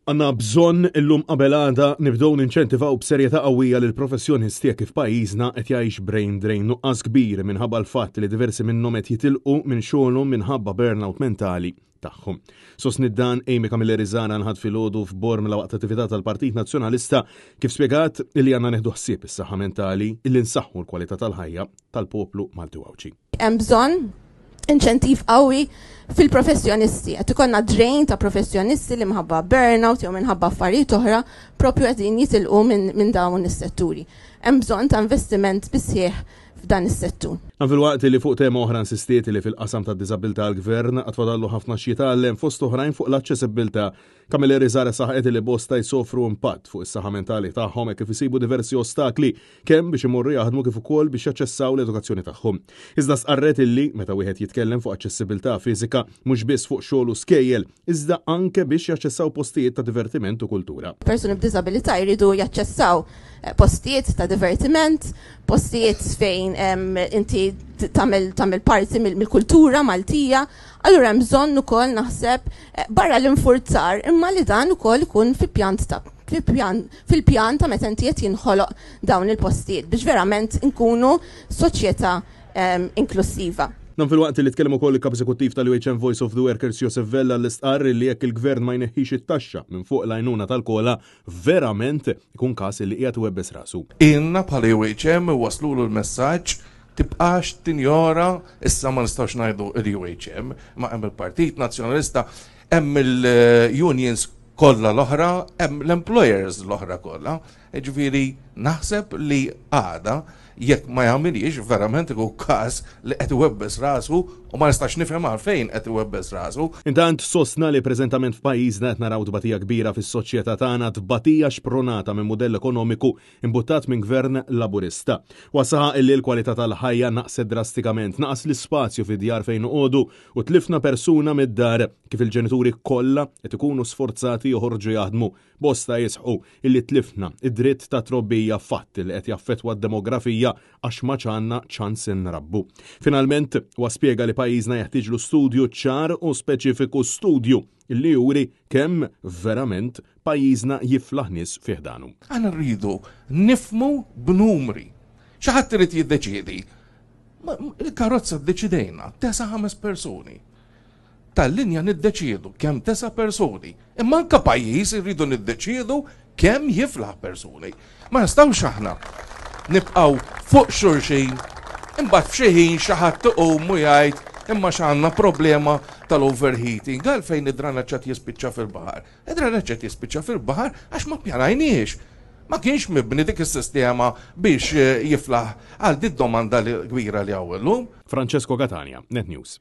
Għandna bżonn illum qabel għada nibdew ninċentivaw b'serjetà qawwija lill-professjonisti hekk kif pajjiżna qed jgħix brain drain, nuqqas kbir minħabba l-fatt li diversi minnhom qed jitilqu minn xogħolhom minħabba burnout mentali tagħhom. Sostniet dan Amy Camilleri Zahra nħadd filgħodu f'Bormla waqt attività tal-Partit Nazzjonalista kif spjegat li għandna neħdu ħsieb is-saħħa mentali illi nsaħħu l-kwalità tal-ħajja tal-poplu Malti u Għawdxi. Hemm bżonn inċentiv qawwi fil-professjonisti. Qed ikollna drain ta' professjonisti li minħabba burnout jew minħabba affarijiet oħra propju qegħdin jitilqu minn min dawn is-setturi. Hemm bżonn ta' investiment bisħieħ f'dan is-settur. Dan filwaqt li fuq tema oħra insistiet li fil-qasam tad-diżabilità l-Gvern għad fadallu ħafna x'jitgħallem fost oħrajn fuq l-aċċesibbiltà. Camilleri Zahra saħqet li bosta jsofru impatt fuq is-saħħa mentali tagħhom hekk kif isibu diversi ostakli kemm biex imorru jaħdmu kif ukoll biex jaċċessaw l-edukazzjoni tagħhom. Iżda stqarret illi, meta wieħed jitkellem fuq aċċessibilità fiżika, mhux biss fuq xogħol u skejjel, iżda anke biex jaċċessaw postijiet ta' divertiment u kultura. Persuni b'diżabilità jridu jaċċessaw postijiet ta' divertiment, postijiet fejn inti tagħmel parti mill-kultura Maltija, allura hemm bżonn ukoll naħseb barra l-infurzar imma li dan ukoll ikun fi pjan ta' fil-pjan ta' meta inti qed jinħoloq dawn il-postijiet biex verament nkunu soċjetà inklusiva. Dan filwaqt li tkellem ukoll il-Kap Eżekuttiv tal-UHM Voice of the Workers Josef Vella li stqarr li jekk il-Gvern ma jneħħix it-taxxa minn fuq l-għajnuna tal-kola verament ikun każ li qiegħed iwebbes rasu. Ilna bħala UHM iwasslulu l-messaġġ tibqax tinjora, issa ma nistgħux ngħidu l-UHM, imma hemm il-Partit Nazzjonalista, hemm il-unions kollha l-oħra, hemm l-employers l-oħra kollha. Jiġifieri naħseb li għada jekk ma jagħmilhiex verament ikun każ li qed iwebbes rasu u ma nistax nifhem għalfejn qed iwebbes rasu. Intant sostna li preżentament f'pajjiżna qed naraw tbatija kbira fis-soċjetà tagħna, tbatija xprunata minn mudell ekonomiku imbuttat minn Gvern Laburista. Huwa saħaq illi l-kwalità tal-ħajja naqset drastikament, naqas l-ispazju fid-djar fejn noqogħdu u tlifna persuna mid-dar kif il-ġenituri kollha qed ikunu sforzati joħorġu jaħdmu. Bosta jisħqu illi tlifna id-dritt ta' trobbija fatt li qed jaffettwa d-demografija għax ma għandna ċans inrabbu. Finalment, huwa spjega li pajjiżna jeħtieġlu studju ċar u speċifiku studju li juri kemm verament pajjiżna jiflaħ nies fi ħdanu. Aħna rridu nifhmu b'numri. Xi ħadd irid jiddeċiedi. Il-karozza ddeċidejna, tesa' ħames persuni. Tal-linja niddeċiedu kemm tesa' persuni. Imma anke pajjiż irridu niddeċiedu kemm jiflaħ persuni. Ma nistgħux aħna nibqgħu fuq xulxin imbagħad f'xi ħin xi ħadd iqum u jgħid imma x'għandna problema tal-overheating għalfejn id-dranaġġ qed jispiċċa fil-baħar. Id-dranaġġ qed jispiċċa fil-baħar għax ma ppjanajniex. Ma kienx mibni dik is-sistema biex jiflaħ għal did-domanda kbira li hawn illum. Francesco Catania, Net News.